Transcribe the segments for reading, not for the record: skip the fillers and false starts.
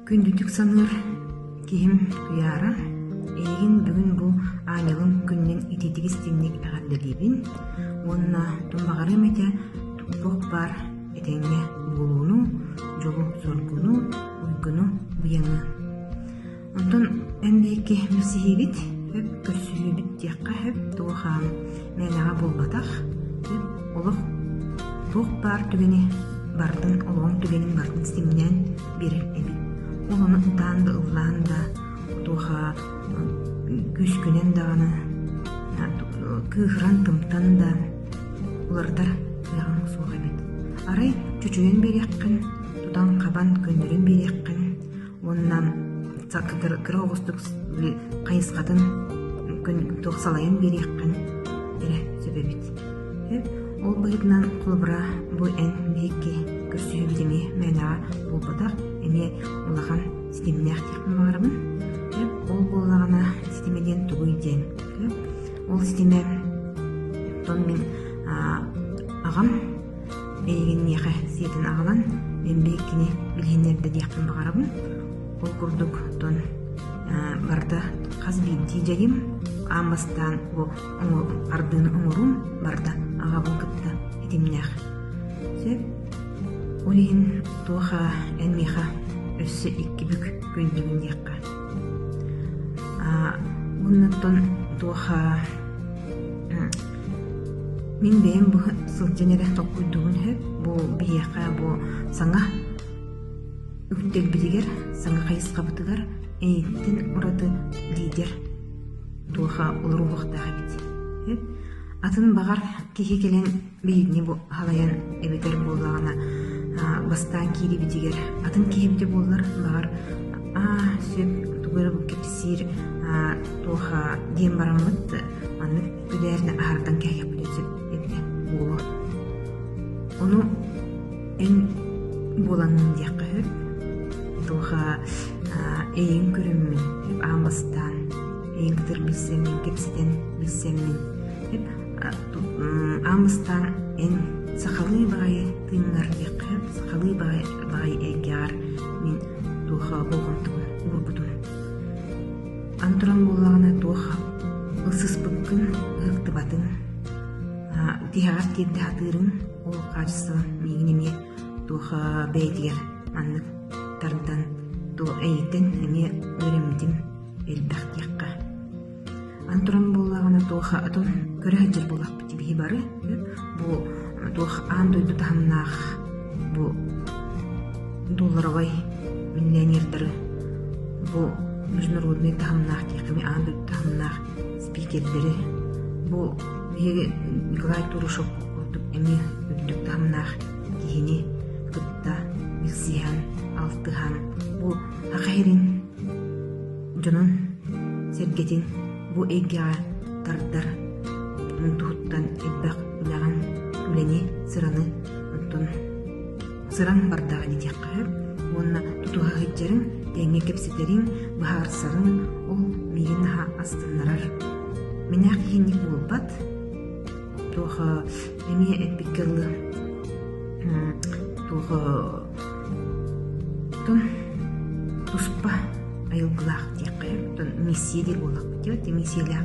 Күндүтүк саныыр киһим Туйаара, эйигин бүгүн бу аанньалым күнүнэн итиитик истиҥник эҕэрдэлиибин уонна тумбаҕарыам этэ туох баар этэҥҥэ буолууну, дьолу-соргуну, уйгуну-быйаҥы. Онтон эн биһикки билсиһиибит, сөп көрсүһүүбүт диэххэ сөп, туох мээнэҕэ буолбатах, сөп олох туох баар түгэни барытын олоҕуҥ түгэнин барытын ситимнээн биэрэр эбит. Ол ону ытаан да ыллаан да туох күүскүнэн даҕаны кыыһыран тымтан да уларытар кыаҕыҥ суох эбит. Арай чочуйан биэриэххин, тутан-хабан көннөрөн биэриэххин уонна кыра оҕустук хайысхатын туох салайан биэриэххин эрэ сөп эбит. Ол быһыытынан холобура бу эн биһикки көрсүһүүбүт эмиэ мээнэҕэ буолбатах, эмиэ улахан ситимнээх диэхпин баҕарабын. Ол буоллаҕына ситимэ диэн тугуй диэн. Ол ситимэ оттон мин аҕам Эйигин миэхэ сиэтин аҕалан, мин биһиккини билиһиннэрдэ диэхпин баҕарабын. Ол курдук, оттон барыта хас биирдии дьайым аан бастаан бу ардыыны оҥоруум барыта аҕабын кытта ситимнээх. Сөп. Ол иһин туох эн миэхэ өссө икки бүк күндүгүн диэххэ. Уонна оттон туох Мин бэйэм бу сылдьан эрэ толкуйдуубун сөп. Бу биһиэхэ бу саҥа үктэлбитигэр, саҥа хайысхабытыгар эйигиттэн ураты лидер туоха олоруохтаах эбит. Сөп. Атын баҕар киһи кэлэн биһигини бу халайан эбэтэр буоллаҕына бастаан киирибитигэр атын киһи эбитэ буоллар баҕар аа сөп тугу эрэ бу кэпсиир туох диэн бараммыт маннык күдээринэ аһардан кээһиэхпитин сөп эбитэ буолуо. Ону эн буолаҥҥын диэххэ сөп. Туох эйигин көрөммүн аан бастаан эйигин кытары билсэммин, кэпсэтэн билсэммин аан бастаан эн сахалыы баҕайы тыыҥҥар диэххэ сөп, сахалыы баҕайы эйгэҕэр мин туох болҕомтобун уурбутум. Аны туран буоллаҕына туох ылсыспыккын ыһыктыбатыҥ, тиһэҕэр тиэрдэ сатыырыҥ ол хаачыстыба миигин эмиэ туох бэйэтигэр маннык тардан туох эйиттэн эмиэ үөрэммитим элбэх диэххэ. Аны туран буоллаҕына туох атын көрө сылдьар буоллахпыт биһи бары бу туох аан дойду таһымнаах бу долларовай миллионердары бу международный таһымнаах диэххэ аан дойду таһымнаах спикердэри бу биһиги Николай Турушев курдук эмиэ үрдүк таһымнаах киһини кытта билсиһэн алтыһан бу Саха сирин дьонун сэргэтин бу эйгэҕэ тардар туһуттан элбэх үлэҕин үлэни сыраны оттон сыраҥ бардаҕа диэххэ сөп уонна тутуһа сылдьарыҥ тэҥҥэ кэпсэтэриҥ быһаарсарыҥ ол миигин наһаа астыннарар Минээх киһинник буолбат туох эмиэ эппиккэ дылы туох Оттон туспа айылгылаах диэххэ оттон миссия диир буоллахпыт дии миссиялээх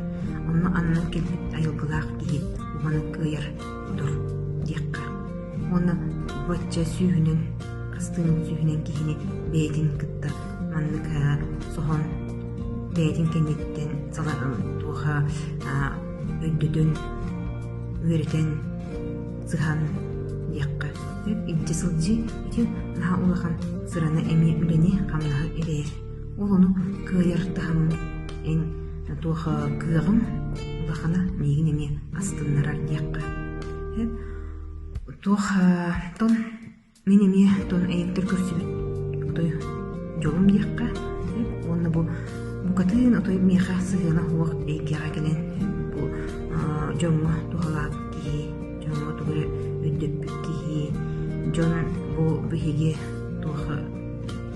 онно ананан кэлбит айылгылаах киһи уһанан кыайар хотор диэххэ уонна бачча сүүһүнэн хастыын сүүһүнэн киһини бэйэтин кытта маннык соһон бэйэтин кэнниттэн туоха өйдөтөн үөрэтэн сыһан диэххэ сөп илдьэ сылдьыы ити наһаа улахан сыраны эмиэ үлэни хамнаһы эрэйэр ол ону кыайар таһымым эн туох кыаҕым улахана миигин эмиэ астыннарар диэххэ сөп туох тон Мин эмиэ тон эйэттэр көрсүбүт отой дьолум диэххэ уонна бу букатын отой миэхэ сыһыана суох эйгэҕэ кэлэн бу дьоҥҥо туһалаабыт киһи, дьоҥҥо тугу эрэ өйдөппүт киһи, дьон бу биһиги туох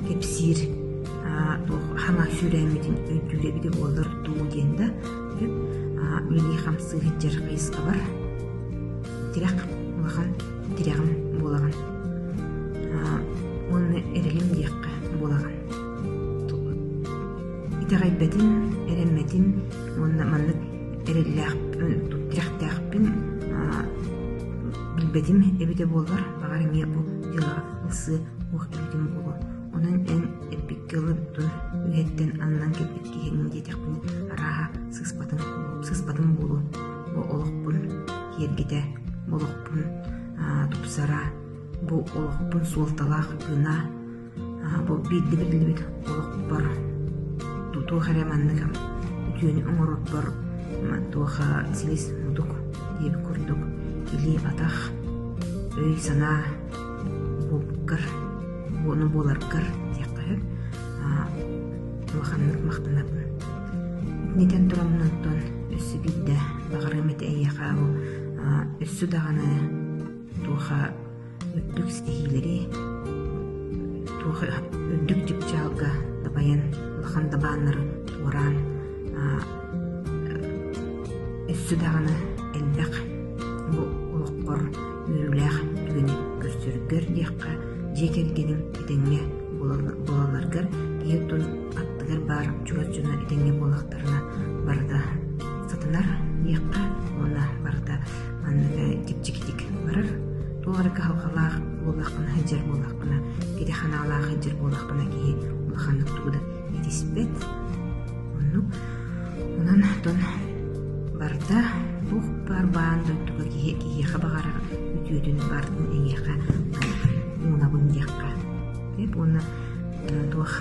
кэпсиир туох хаҥа сүүрээммитин өйдүүр эбитэ буоллар дуу диэн да үлэлии-хамсыы сылдьар хайысхабар тирэх улахан тирэҕим буолаҕын уонна эрэлим диэххэ буолаҕын. Итэҕэйбэтим, эрэммэтим уонна маннык эрэллээхпин, тирэхтээхпин билбэтим эбитэ буоллар, баҕар эмиэ бу дьыалаҕа ылсыа уох эбитим буолуо. Онон эн эппиккэ ылыбытын үөһэттэн ананан кэлбит киһигин диэтэхпинэ, арааһа сыыспатым, сыыспатым буолуо. Бу олохпун киэргэтэ, олохпун тупсара, бу олохпун суолталаах гына бу биирдэ биллибит олохпор туох эрэ маннык үтүөнү оҥорорбор туох силис мутук диэбит курдук илии-атах өй-санаа буолбуккар ону буоларгар диэххэ сөп улаханнык махтанабын. Итинитэн тураммын онтон өссө биирдэ баҕарыам этэ эйиэхэ бу өссө даҕаны туоха үрдүк ситиһиилэри туох үрдүк чыпчаалга дабайан улахан дабааннары туораан өссө даҕаны элбэх бу олоххор үөрүүлээх түгэни көрсөргөр диэххэ дьиэ кэргэниҥ этэҥҥэ буолалларыгар киһи оттон аттыгар баар чугас дьоно этэҥҥэ буоллахтарына барыта сатанар диэххэ уонна барыта маннык чэпчэкитик барар. Туох эрэ кыһалҕалаах буоллаххына, сылдьар буоллаххына, кири ханаалаах сылдьар буоллаххына киһи улаханнык тугу да этиспэт. Оннук. Онон оттон барыта туох баар баан дойдуга киһи киһиэхэ баҕарар үтүөтүн барытын эйиэхэ уунабын диэххэ. Деп уонна туох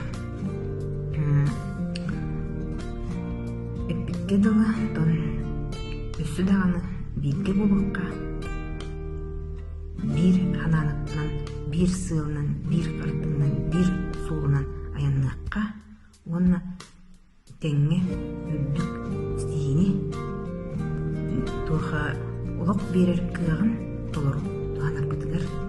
эппиккэ дылы оттон Өссө даҕаны бииргэ буолуохха, биир ханаанынан, биир сыалынан, биир хартыынан, биир суолунан айанныахха уонна тэҥҥэ үрдүк ситиһиини туох олох биэрэр кыаҕын толору туһанарбытыгар.